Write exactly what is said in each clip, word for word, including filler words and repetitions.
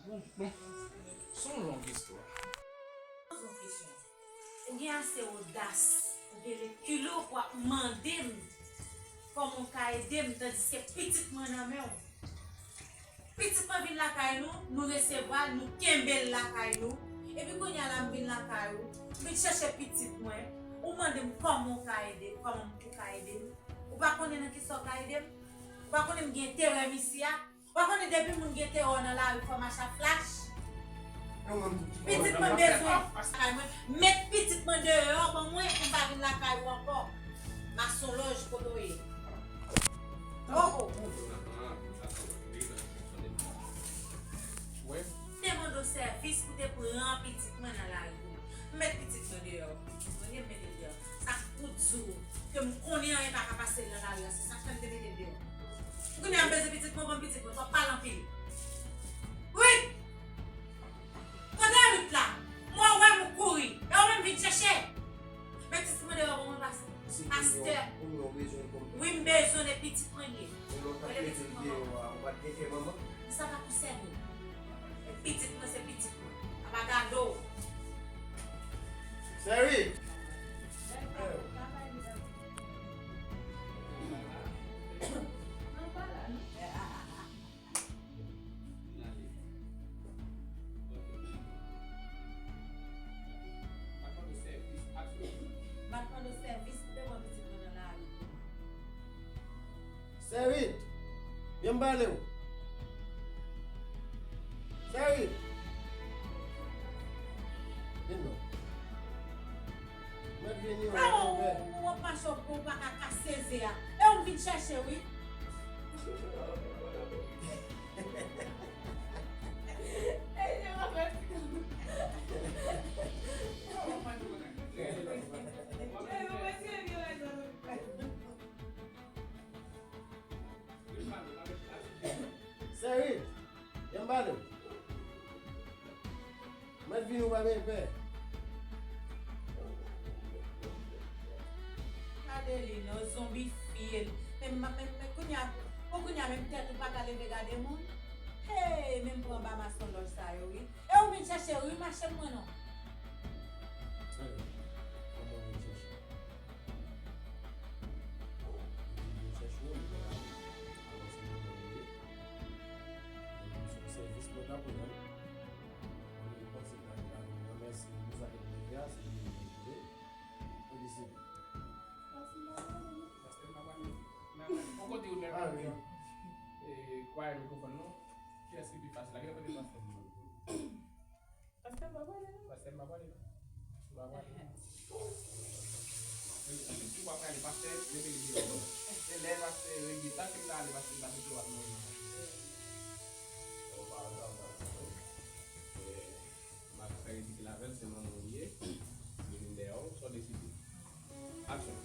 Bon, se yon long istwa. Poze yon kesyon. Ou gen ase odas, ou gen lekilo pou ap mande m kòman w ka ede m, tandiske pitit mwen nan men w. Pitit mwen vin lakay nou, nou resevwa l, nou kenbe l lakay nou. Epi kounye a la m vin lakay ou, m vin chèche pitit mwen. Ou mande m kòman w ka ede m, kòman m pou ka ede m. Ou pa konnen nan kisa w ka ede m? Ou pa konnen m gen terè isi a? Ou pa konnen depi moun gen terè nan lari fò mache ak flach? Pitit mwen bezwen lakay mwen. Met pitit mwen deyò ban mwen pou m pa vin lakay ou ankò. Masonlòj kote w ye. Oh, oh. Te mande w sèvis pou te pran pitit mwen nan lari pou mwen. Met pitit mwen deyò. Mwen gen mete l deyò. Sa k pou di w ke m konnen anyen pa ka pase l nan lari a, se sa k fè m te mete l deyò. Kounye a m bezwen pitit mwen, ban m pitit mwen, w ap pale anpil. Wi! Kote Ruth la? Mwen wè m ou kouri. E ou menm vin chèche. Met pitit mwen deyò pou mwen pase. Pastè. Wi, m bezwen de pitit mwen ye. Rele pitit mwen ban mwen. Sa pa konsène w. E pitit mwen se pitit mwen. A pa gade w. Seri! M ap mande w sèvis pou te pran pitit mwen nan lari. Seri, vin m pale w. Seri, vin non. Mèt vini, w ap mache w pa ka kase ze a. E w m vin chèche, wi. Seri, vin m pale w. Mèt vini, ou pa gen pè. Gade li non, zonbi fye l. Men, men, men, men kounye a, bon, kounye a menm tèt ou pa ka leve gade moun. Hey, men m pran ba masonlòj sa yo, wi. E ou vin chèche, wi, mache mwen non. Kòman w vin chèche? Li vin chèche w, li wè w. Alò, se manman w ye. Li di m se yon sèvis mwen t ap rann. Mwen panse l ta vin avè m ranmèsye m pou sa ke m te fè a, se li menm ki vle. Mwen deside. Pastè m pa pale. Mwen pale. Bon kote ou nèk. Ah, wi. E, kwaye mikwofòn non. Kiyès ki pi fasil la? Gen kote pastè m? Pastè m pa pale non. Pastè m pa pale non. M pa pale. Wi, si w pa prale pastè, mete l deyò. Se lè pastè rele, tanke l ta ale pastè l pa soti w ap mande. Ou pa, ou pa, ou pa, ou pa. E, m ap fè ridikil avè l, se manman w ye. Li vin dèyè w, sa w deside? Aksyon.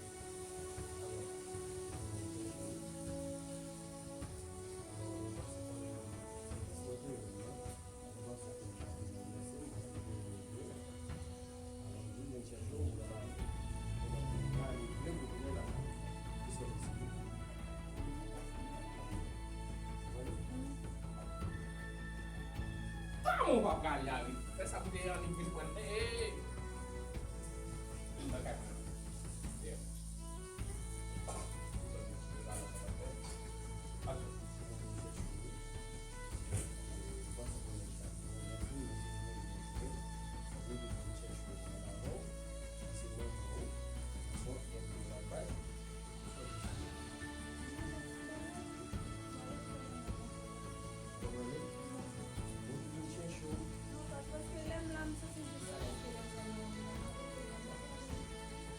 Kòman w pa prale a, wi? Fè sa pou te annik vin pran l. Ey! Bagay mwen. Yeah.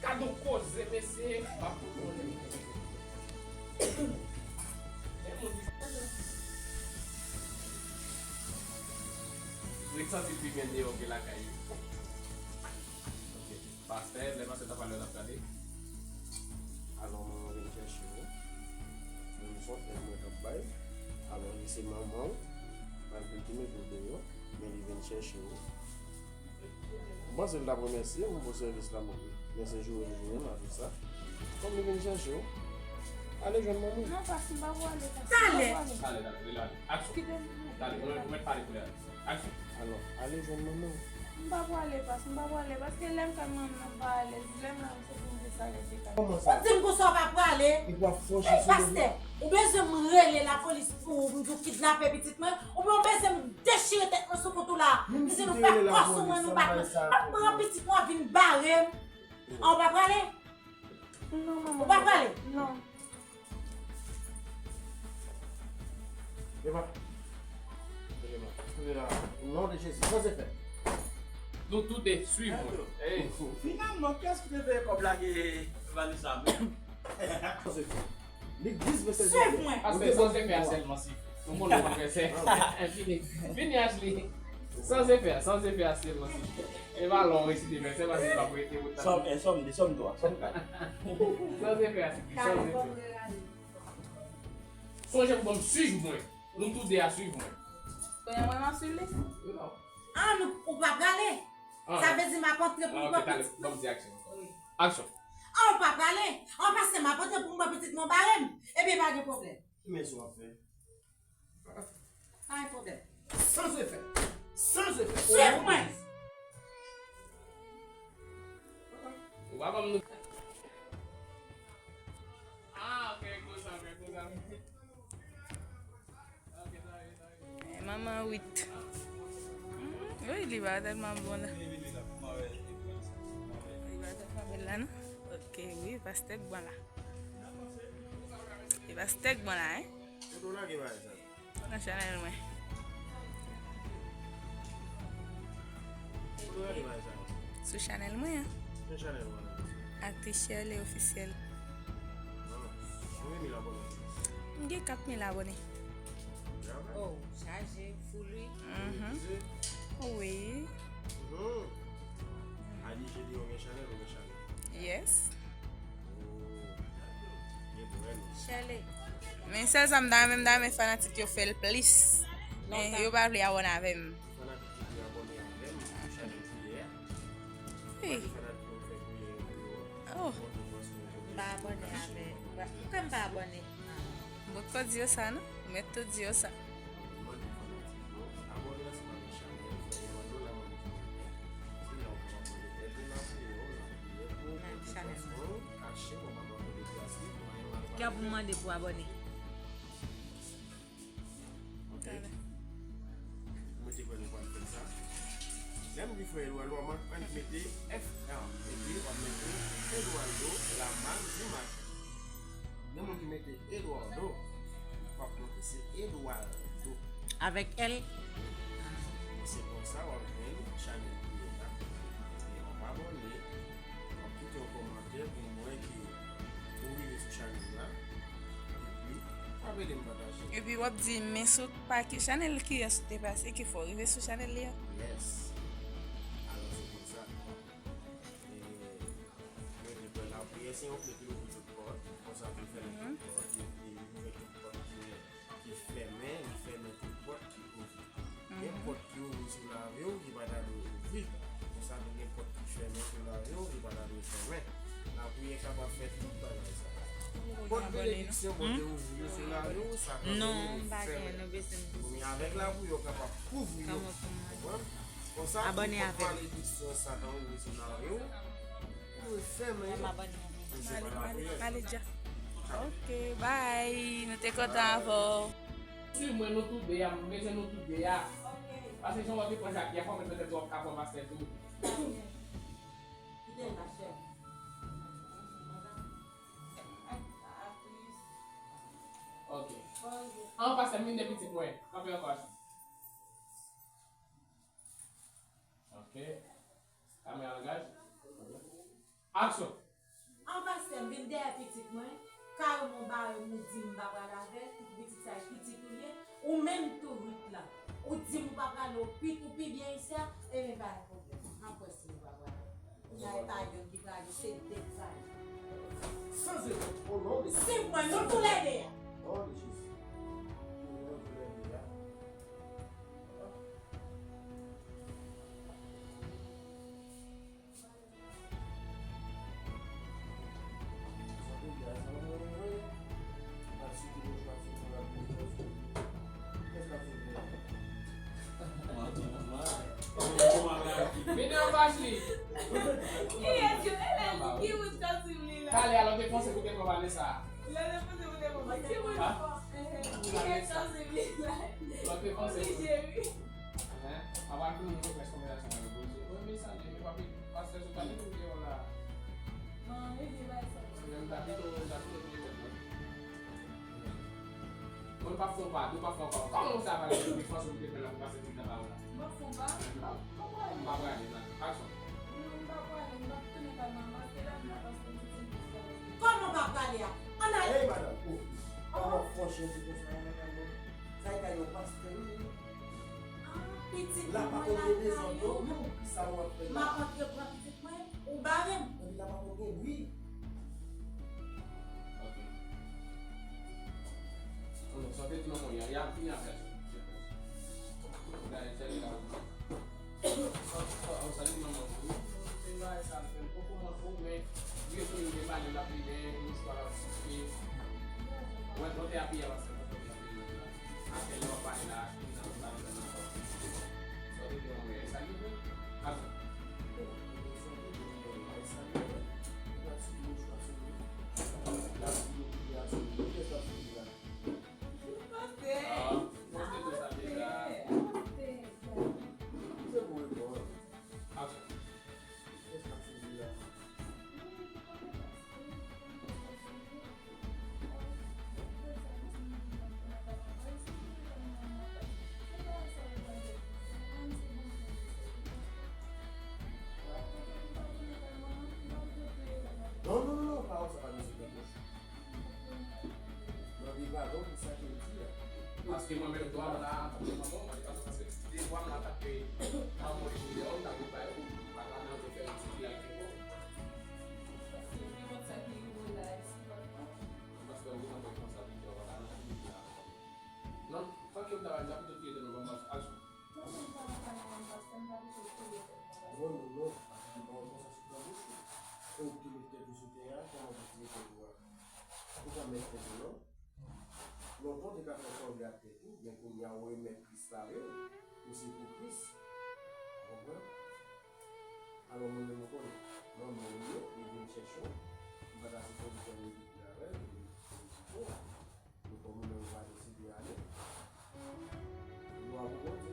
Gad yon koze, mesye. Ret santi l pi byen deyò ke lakay li. Ok. Pastè, lè pastè t ap pale, w t ap gade. Alò, manman vin chèche w. Menm son èd mwen t ap bay. Alò, li se manman w. Malgre l te mete w deyò, men li vin chèche w. M panse l t ap remèsye m pou sèvis la, men se joure l joure m avèk sa. Kòm li vin chèche w, ale jwenn manman. Non, pastè, m pa pou ale, pastè. Talè. Talè, talè, rele ale. Aksyon. Kite m. Talè, ou mèt pale kounye a. Aksyon. Alò, ale jwenn manman w. M pa prale, pas, m pa prale, paske lè m fè manman m pa alèz, lè m la, m santi m vle sa rete kay. Kòman sa? Ou di m konsa w pa prale? Epi w ap fòse sou pastè, ou bezwen m rele lapolis pou m di w kidnape pitit mwen? Oubyen w bezwen m dechire tèt mwen sou kont ou la? M di nou fè kò sou mwen, nou bat mwen. Ap pran pitit mwen vin bare m. An, ou pa prale? Non, manman. Ou pa prale? Non. Eva. Eva. Eva. O non de Jezi. San zefè. Nou tou de, swiv mwen. Hey. Finalman, kiyès ki te veye kòb lage valiz la menm? San zefè. Legliz vèsè Jezi. Swiv mwen. Pastè, san zefè a sèlman, si. Nou konn nou pa fè sè. Vini. Vini, Ashley. San zefè a, san zefè a sèlman, si. E pa lè w resite vèsè, paske li p ap rete pou tan. Sòm en, sòm de, sòm twa, sòm kat. San zefè a, si. San zefè. Sonje pou ban m swiv mwen. Nou tou de a swiv mwen. Kounye a mwen m ap swiv li? Non. An, nou, ou pa prale? Sa vle di m ap antre pou m pran pitit mwen? Ban m di aksyon. Wi. Aksyon. An, ou pa prale? An, pastè, m ap antre pou m pran pitit mwen, bare m. Ebyen, pa gen pwoblèm. Ki mezi w ap fè? Pa gen pwoblèm. San zefè. San zefè. Swiv mwen. Ou pa ban m nou. Ah, ok, konsa, ok, konsa. Eh, manman wit. Hmm, wi, li pa tèlman bon la. Li pa tèlman bèl la, non? Ok, wi, pastè k bon la. Li pastè k bon la, hein? Kote w lage bagay sa? Nan chanèl mwen. Kote w lage bagay sa? Sou chanèl mwen an. Ki chanèl ou an? Aktris Shirley Officiel. Ah, konbyen mil abòne? M gen kat mil abòne. Oh, chaje, full wi. Mhm. Wi. Mhm. Adi Jedi, ou gen chanèl, ou gen chanèl? Yes. Oh, gen pwoblèm. Shirley. Men sèl sa m ta renmen, m ta renmen fanatik yo fè l plis. Men yo pa vle abòne avè m. Fanatik ki te abòne avè m, chak jou priyè a. Wi. Fanatik yo fè priyè pou yo. Oh. M pa abòne avè, m pa, poukò m pa abòne? M potko di yo sa, non? M mèt tou di yo sa. Mande fanatik yo, abòne ansanm avèk chanèl, fè yo mande w la mande ki mande. Se la w kapab mande èd de la pou yo, la priyè pou ou, pou tout fason, kache, w ap mande de plas li, pou anyen mal pa rive. Ki ap mande pou abòne? Ok. Mwen te kwè nou pral fè sa. Lè m di frè Eduardo, w ap mete F R. Epi w ap mete Eduardo Lamal Dimac. Gen moun ki mete Eduardo, w ap mete se Eduardo. Avèk L? Se konsa w ap jwenn chanèl priyè la. E w ap abòne. W ap kite yon kòmantè pou m wè ke ou rive sou chanèl la. Epi, w ap ede m pataje. Epi w ap di, men sou pa ki chanèl kiyès ou te pase ki fè w rive sou chanèl li a? Yes. Alò, se konsa. E, mwen te kwè lapriyè se yon kle ki louvri tout pòt. Konsa pou fèmen tout pòt, li, li ouvè tout pòt ki, ki fèmen, li fèmen tout pòt ki ouvri. Gen pòt ki ouvri sou lavi w, ki pa ta dwe ouvri. Konsa tou gen pòt ki fèmen sou lavi w, ki pa ta dwe fèmen. Lapriyè kapab fè tout bagay sa yo. Pòt benediksyon Bondye ouvri yo sou lavi w, Satan fèmen yo. Men avèk lapriyè, w kapab kouvri yo. Konprann? Konsa tou pòt malediksyon Satan ouvri sou lavi w, ou dwe fèmen yo. Men se pa lapriyè. Ok, bye. Nou te kontan avè w. Swiv mwen, nou tou de a, m bezwen nou tou de a. Paske jan w ap pran Jackie a, fò mwen petèt w ap ka pran pastè tou. Ok. An, pastè, m vin de pitit mwen. Kanpe ankò, Ashley. Ok. Kamera an gaz. Aksyon! An pastè, m vin dèyè pitit mwen, kare m, ou bare m, ou di m pa pral avè l, pitit sa e pitit ou ye, ou menm tou Ruth la. Ou di m ou pa prale, ou pi, ou pi byen isi a, ebyen pa gen pwoblèm. Ann kwè si nou pa prale. Kounya e pa youn ki prale, se de k prale. San zefè, o non de Jezi. Swiv mwen, nou tou lè de a. O non de Jezi. Nou tou lè de a. Ashley. Ki èske, e lè ki moun k ap swiv li la? Talè a lè w te panse pou te pran Vanessa. Lè w te panse pou te pran Vanessa. Ki moun? Ha? Ki èske k ap swiv li la? Lè w te panse pou. Oblije, wi. Hein? Apa ki moun yo fè konvèsasyon an yo poze. Wi, men sa, men papi, pastè sou talè pou te la. Non, li di bay sa. Se menm ta pito, ta pito te mèt la. Mwen pa fon pa, nou pa fon pa. Kòman ou sa pale de defans ou te fè la pou pase tout nan pawòl la? Mwen fon pa? Mwen pa prale nan. Aksyon. Non, mwen pa prale, mwen pa tounen kay manman, se la mwen pa pase tout se. Kòman ou pa prale a? Ann al. Hey, madam, oh, kòman fò chèzi konsa, madam? Sa e kay yon pastè, wi. Ah, pitit mwen lakay ou. La pa konn gen dezòd, non, non, ki sa w ap fè la? M ap antre pran pitit mwen, ou bare m. Epi la pa konn gen bri. Ok. Bon, sa te di manman, y a, y a fini avè sa. Gade, se li la. Sa, sa, sa di manman, wi, se bagay sa, men poko manke, men, wi, se li, li pale, l ap li, men, mouchwa la, wi. Mwen, mwen te apiye avè sa, mwen te apiye avè sa. Apre lè w pale la, ki nan sa l fè nan kò. Sa w te di yon bagay, sa li vre? Aksyon. Pastè. Ah, pastè tou sa deja. Pastè. Aksyon. Non, non, non, non, pawòl sa pa deside bouch. Mande padon pou sa ke l di a. Paske mwen menm, dwa m la, antanke manman, mwen te panse, paske de dwa m la, antanke manman, li di, yo, m ta vin ba yo, m pa ta nan diferans ki al ki bon. Paske li konn sa ki rive la, e si pa. Paske ou gen responsabilite, ou pa ka nan figi a. Non, fòk yo travay, m ta pito touye tèt mwen, ban m aksyon. Non, non, non, paske m pa pito touye tèt mwen. Non, non, non, paske se pa yon konsa sou tan bouch ou. Ou ki met tèt ou sou tè a, kòman pou touye tèt ou a? Ou pa mèt tèt ou, non. Lontan, ou te ka fè sa ou vle ak tèt ou, men kounye a, ou remèt Kris la, wi. Ou se pou Kris. Ou konprann? Alò, mwen menm, ou konnen, manman w ye, li vin chèche w. M pa ta sipoze fè yon ridikil avè l, men, bon, men kòm ou menm, ou pa deside ale, glwa pou Bondye.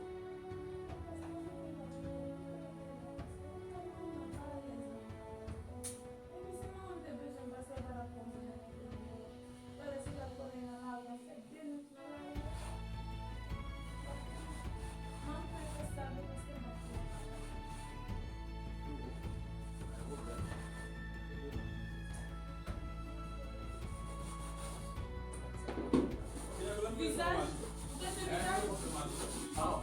Vizaj? Ou te sou vizaj? Ou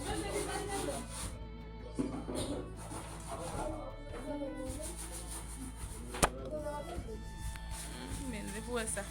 mete vizaj nan yo? Men, se pou wè sa.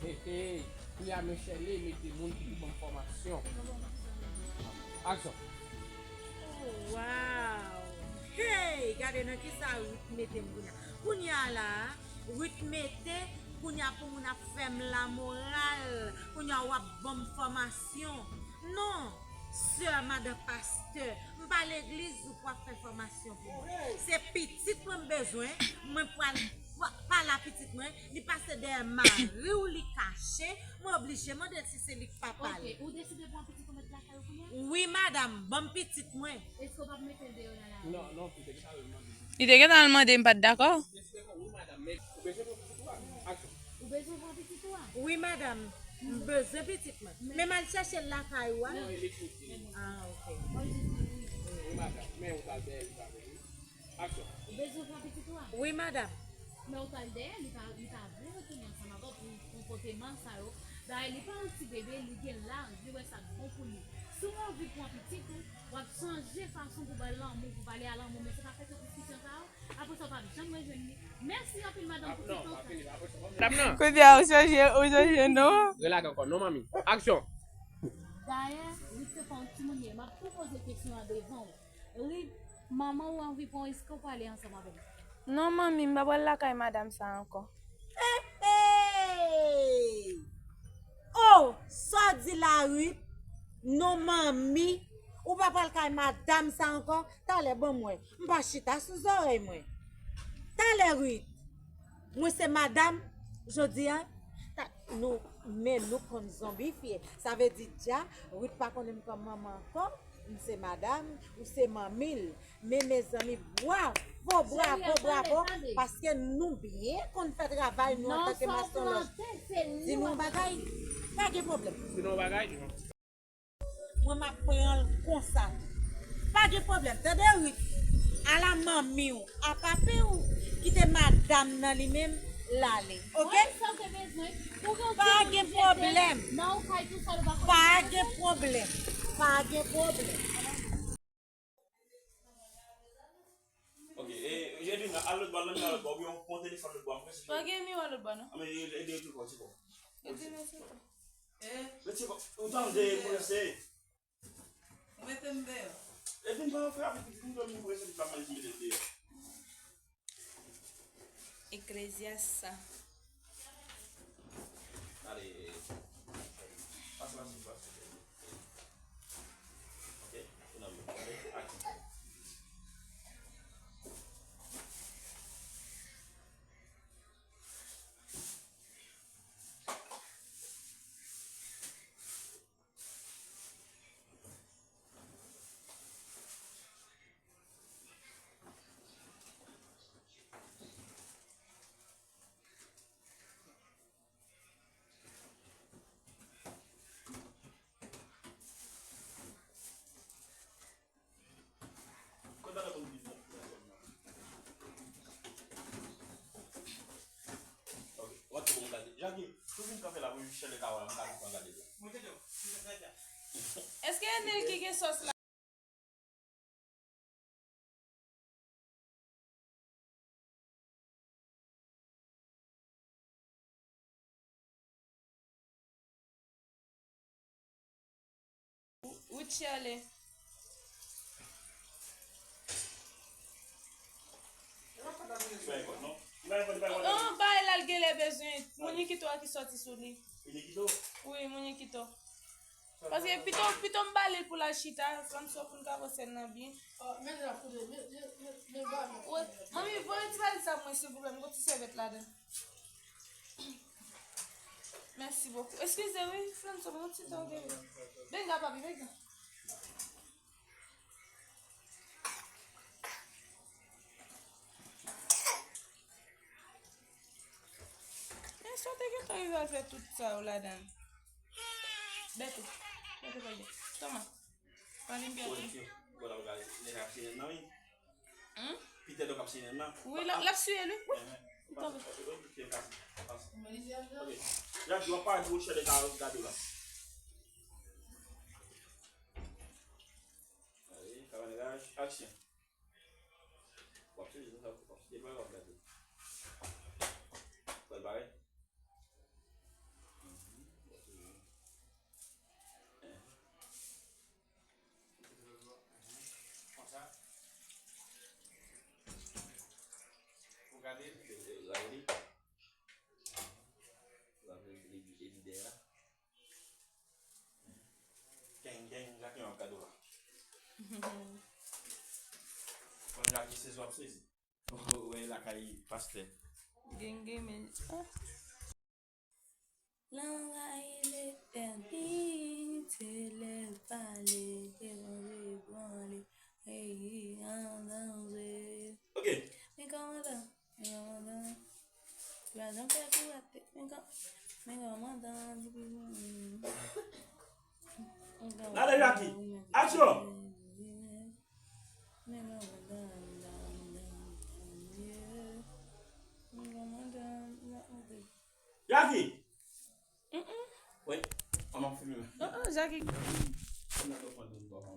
Hey, hey, kounye a men Shirley mete moun ki pou ban m fòmasyon. Aksyon. Oh, wow! Hey, gade nan ki sa Ruth mete m kounye a. Kounye a la, Ruth mete, kounye a pou moun ap fè m lamoral, kounye a w ap ban m fòmasyon. Non, sè madan pastè, m pa legliz ou pou ap fè fòmasyon pou mwen. Se pitit mwen m bezwen, mwen pral pa- pale a pitit mwen, li pase dèyè mari w, li kache, mwen oblije mande l si se li k papa l. Ok, ou deside pran pitit ou met lakay ou kounye a? Wi, madanm, ban m pitit mwen. Èske ou p ap mete l deyò nan lari? Non, non, pitit, sa l mande. Li te gentan al mande, m pa t dakò. Deside kon wi, madanm, men ou bezwen pran pitit ou a? Aksyon. Ou bezwen pran pitit ou a? Wi, madanm, m bezwen pitit mwen. Men m al chèche l lakay ou a. Non, e li koute. Ah, ok. Mwen jis di wi. Wi, madanm, men ou t al dèyè li pa vre, wi. Aksyon. Ou bezwen pran pitit ou a? Wi, madanm. Men ou t al dèyè, li pa li pa vle retounen ansanm avè w pou konpòteman sa yo. Dayè, li pa yon ti bebe, li gen laj, li wè sa k bon pou li. Si w anvi pran pitit ou, w ap chanje fason pou ba l lanmou, pou pale a lanmou, men se pa fè tout diskisyon sa yo. Apre sa, w p ap janm rejwenn li. Mèsi anpil, madanm, pou ti tan sa. Madanm nan. Kounye a, ou chanje, ou chanje non. Rele ak ankò, non, manmi. Aksyon. Dayè, Ruth se pa yon timoun li ye. M ap tou poze kesyon an devan w. Ruth, manman ou anvi pran w, èske w prale ansanm avè l? Non, manmi, m pa pral lakay madanm sa ankò. Hey! Oh, sa w di la, Ruth? Non, manmi, ou pa pral kay madanm sa ankò? Talè, ban m wè. M pa chita sou zòrèy mwen. Talè, Ruth. Mwen se madanm, jodi a, ta- nou, men nou konn zonbifye. Sa vle di dja, Ruth pa konnen m kòm manman ankò. M se madanm, ou se manmi l. Men mezanmi, bravo, bravo, bravo, paske nou byen konn fè travay nou antanke mason lòj. Di nou yon bagay, pa gen pwoblèm. Di nou yon bagay. Mwen m ap pran l konsa. Pa gen pwoblèm, tande Ruth. Ala manmi w, a papi w, kite madanm nan li menm, l ale. Ok? Pa gen pwoblèm. Pa gen pwoblèm. Pa gen pwoblèm. Ok, e, Edwina, al lòt bò, al nan miwa lòt bò, oubyen yon telefòn lòt bò, mwen prese. Pa gen miwa lòt bò, non. Anben, ede yo tou fò, ti fò. Edwina, se fò. Men ti fò, ou tande, prese. Ou mete m deyò. Edwina, pa fè avèk pitit, m tande m prese, pitit la manje mete m deyò. Eklezyas sa. Ale, pase, pase, pase. Ok, ou nan men. Ale, aksyon. Jackie, tou vin kanpe la pou Michel e Carole, m ka vin pran gade la. Èske e Nel ki gen sòs la? Ou tchèle. An bay la l genlè bezwen. Mounikito a ki sòti sou li. Wi, mounikito. Paske pito, pito m ba li pou l al chita, fanm sou pou n ka pran sèn nan byen. Manmi, voye ti valiz sa pou mwen silvouplè, m gon ti sèvyèt ladan. Mèsi bokou. Eskize wi, fanm sou, m gon ti tan gen. Benga papi, benga. Men sa w te gentan rive al fè tout sa yo ladan l. Bèto. Bèto pa gen. Toma. Pale m Bèto. Pitè do k ap siyen nan. Wi, l ap siye l wi. Wi. Li tonbe. Jackie, w ap pale pou chè de ka gade la. Allez, caméra, action. W ap chanje sa, w ap chanje, w ap gade. Bèl bagay. Gade w la. Konn la ki sezi w ap sezi. Ou wè lakay pastè. Genge men. Ah. Lanrayi letènite lè pale devanje branle. Hey, an danje. Ok. Men kòmandan, men kòmandan. Lajan fè pou rate. Men kò-, men kòmandan di pou. Gade Jackie. Aksyon. Men kòmandan, men kòmandan. Jackie. Mm-mm. Wi, an ap filme. Oh, oh, Jackie. Kòmandan, kòmandan, kòmandan.